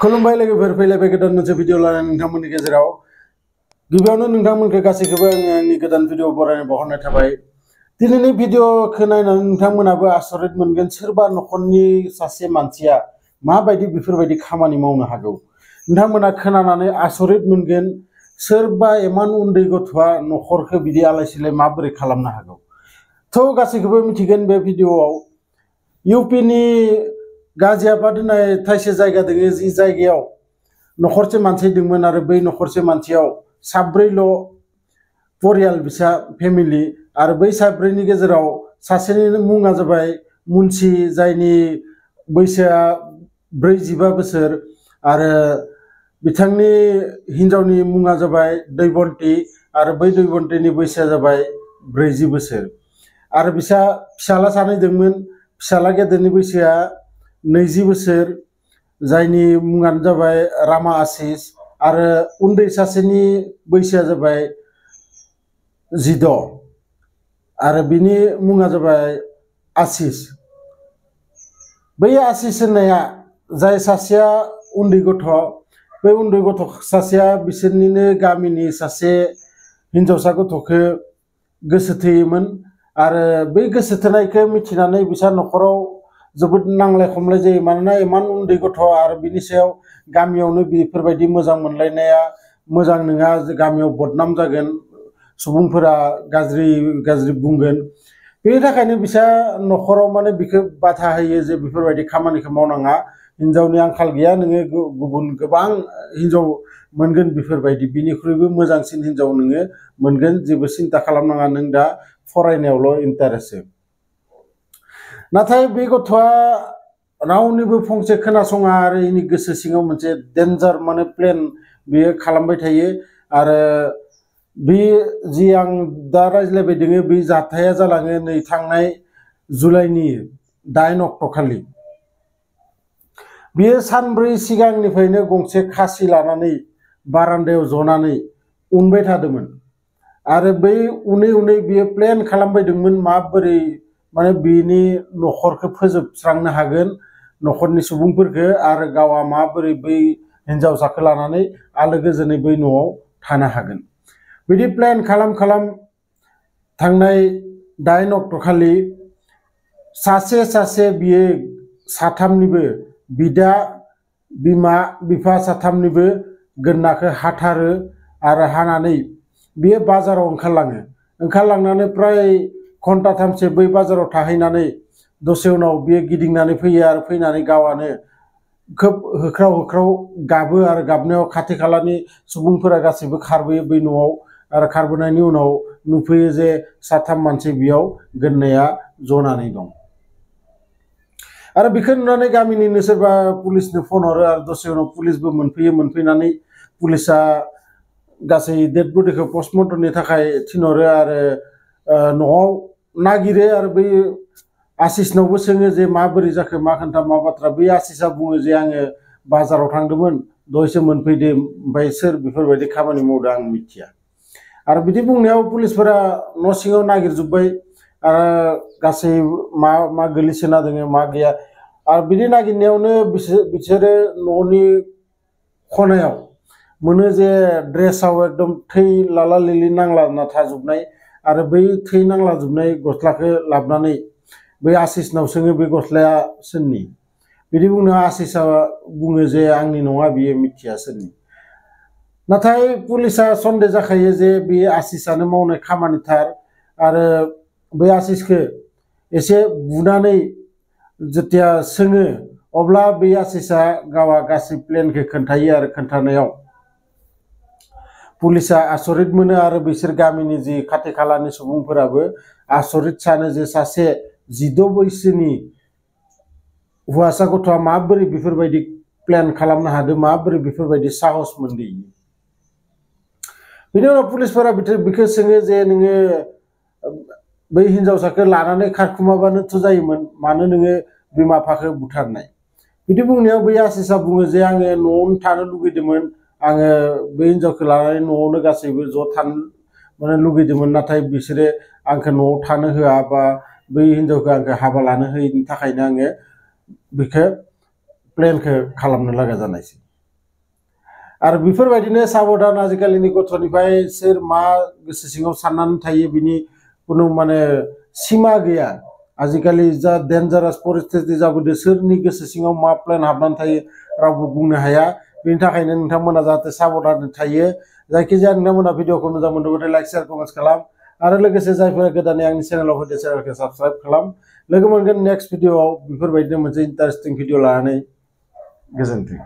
खुलुमबाय लोगोफोर फैलायबाय गोदान मोनसे भिडिअ लानानै नोंथांमोननि गेजेराव गिबियावनो नोंथांमोनखौ गासैखौबो आंनि गोदान भिडिअ बरायनाय बावहरनाय थाबाय। दिनैनि भिडिअखौ नायनानै नोंथांमोनाबो आसरित मोनगोन सोरबा नखरनि सासे मानसिया माबायदि बेफोरबायदि खामानि मावनो हागौ। नोंथांमोना खोनानानै आसरित मोनगोन सोरबा इमान उन्दै गथ'आ नखरखौ बिदि आलाय-सिलाय माबोरै खालामनो हागौ। थ' गासैखौबो मिथिगोन बे भिडिअआव इउपिनि गाजियाबाद होननाय थाइसे जायगा दङ जि जायगायाव नखरसे मानसि दंमोन आरो बै नखरसे मानसियाव साब्रैल' परियाल बिसा फेमिलि आरो बै साब्रैनि गेजेराव सासेनि मुङा जाबाय मुन्सि जायनि बैसोआ 45 बोसोर आरो बिथांनि हिनजावनि मुङा जाबाय दैबन्ती आरो बै दैबन्तीनि बैसोआ जाबाय 40 बोसोर आरो फिसाला सानै दंमोन। फिसाला गेदेरनि बैसोआ 20 बोसोर जायनि मुङानो जाबाय रामा आशिष आरो उन्दै सासेनि बैसोआ जाबाय 16 आरो बिनि मुङा जाबाय आशिष। बै आशिष होननाया जाय सासेया उन्दै गथ' बै उन्दै गथ' सासेया बिसोरनिनो गामिनि सासे हिनजावसा गथ'खौ गोसो थोयोमोन आरो बै गोसो थोनायखौ मिथिनानै बिसा नखराव जोबोद नांलाय खमलाय जायो। मानोना इमान उन्दै गथ' आरो बिनि सायाव गामियावनो बेफोरबायदि मोजां मोनलायनाया मोजां नङा, गामियाव बदनाम जागोन, सुबुंफोरा गाज्रि बुंगोन। बेनि थाखायनो बिसा नखराव माने बिखौ बाधा होयो जे बेफोरबायदि खामानिखौ मावनाङा, हिनजावनि आंखाल गैया, नोङो गुबुन गोबां हिनजाव मोनगोन बेफोरबायदि, बिनिख्रुइबो मोजांसिन हिनजाव नोङो मोनगोन, जेबो सिन्था खालामनाङा, नों दा फरायनायावल' इन्टारेस्ट हो। नाथाय बे गथ'आ रावनिबो फंसे खोनासङा आरो इनि गोसो सिङाव मोनसे डेन्जार माने प्लेन बियो खालामबाय थायो आरो बे जि आं दा रायज्लायबाय दङ बे जाथाया जालाङो नै थांनाय जुलाइनि 8 अक्ट' खालि। बियो सानब्रै सिगांनिफ्रायनो गंसे खासि लानानै बारान्दायाव जनानै उनबाय थादोंमोन आरो बै उनै बियो प्लेन खालामबायदोंमोन माबोरै माने बिनि नखरखौ फोजोबस्रांनो हागोन, नखरनि सुबुंफोरखौ, आरो गावआ माबोरै बै हिनजावसाखौ लानानै आलो गोजोनै बै न'आव थानो हागोन। बिदि प्लेन खालाम थांनाय 8 अक्ट' खालि सासे बियो साथामनिबो बिदा बिमा बिफा साथामनिबो गोदनाखौ हाथारो आरो हानानै बियो बाजाराव ओंखारलांनानै प्राय घन्टाथामसो बै बाजाराव थाहैनानै दसे उनाव बियो गिदिंनानै फैयो आरो फैनानै गावआनो खोब होख्राव गाबो आरो गाबनायाव खाथि खालानि सुबुंफोरा गासैबो खारबोयो बै न'आव आरो खारबोनायनि उनाव नुफैयो जे साथाम मानसि बेयाव गोदनाया जनानै दं आरो बेखौ नुनानै गामिनिनो सोरबा पुलिसनो फन हरो आरो दसे उनाव पुलिसबो मोनफैयो। मोनफैनानै पुलिसा गासै डेड बडिखौ पस्टमर्टमनि थाखाय थिनहरो आरो न'आव नागिरो आरो बै आशिषनावबो सोङो जे माबोरै जाखो, मा खोन्था, मा बाथ्रा। बै आशिषआ बुङो जे आङो बाजाराव थांदोंमोन, दहायसो मोनफैदों, ओमफ्राय सोर बेफोरबायदि खामानि मावदों आं मिथिया। आरो बिदि बुंनायाव पुलिसफोरा न' सिङाव नागिरजोब्बाय आरो गासै मा गोलैसोना दङ मा गैया आरो बिदि नागिरनायावनो बिसोरो न'नि खनायाव मोनो जे ड्रेसाव एकदम थै लाला लिलि नांलाना थाजोबनाय आरो बै थै नांलाजोबनाय गस्लाखौ लाबोनानै बै आशिषनाव सोङो बे गस्लाया सोरनि। बिदि बुंनो आशिषआ बुङो जे आंनि नङा, बियो मिथिया सोरनि। नाथाय पुलिसा सन्देह जाखायो जे बे आशिषआनो मावनाय खामानिथार आरो बै आशिषखौ एसे बुनानै जेथिया सोङो अब्ला बे आशिषआ गावआ गासै प्लेनखौ खोन्थायो आरो खोन्थानायाव पुलिसा आसरित मोनो आरो बिसोर गामिनि जि खाथि खालानि सुबुंफोराबो आसरित सानो जे सासे 16 बैसोनि हौवासा गथ'आ माबोरै बेफोरबायदि प्लेन खालामनो हादों, माबोरै बेफोरबायदि साहस मोनदों। बिनि उनाव पुलिसफोरा बिखौ सोङो जे नोङो बै हिनजावसाखौ लानानै खारखुमाबानोथ' जायोमोन, मानो नोङो बिमा बिफाखौ बुथारनाय। बिदि बुंनायाव बै आशिषआ बुङो जे आङो न'आवनो थानो लुगैदोंमोन, आङो बै हिनजावखौ लानानै न'आवनो गासैबो ज' थानो माने लुगैदोंमोन, नाथाय बिसोरो आंखौ न'आव थानो होआ बा बै हिनजावखौ आंखौ हाबा लानो होयैनि थाखायनो आङो बेखौ प्लेनखौ खालामनो लागा जानायसै। आरो बेफोरबायदिनो साबधान आजिखालिनि गथ'निफ्राय सोर मा गोसो सिङाव साननानै थायो बिनि कुनु माने सिमा गैया आजिखालि जा डेन्जारास परिस्थिति जाबोदों सोरनि गोसो सिङाव मा प्लेन हाबनानै थायो रावबो बुंनो हाया बेनि थाखायनो नोंथांमोना जाहाथे साबधान थायो जायखिजाया नोंथांमोना भिडिअखौ मोजां मोनोब्लाथाय लाइक शेयार कमेन्ट खालाम आरो लोगोसे जायफोरा गोदानै आंनि चेनेलाव फैदों चेनेलखौ साबस्क्राइब खालाम लोगो मोनगोन नेक्स्ट भिडिअआव बेफोरबायदिनो मोनसे इन्टारेस्टिं भिडिअ लानानै गोजोन्थों।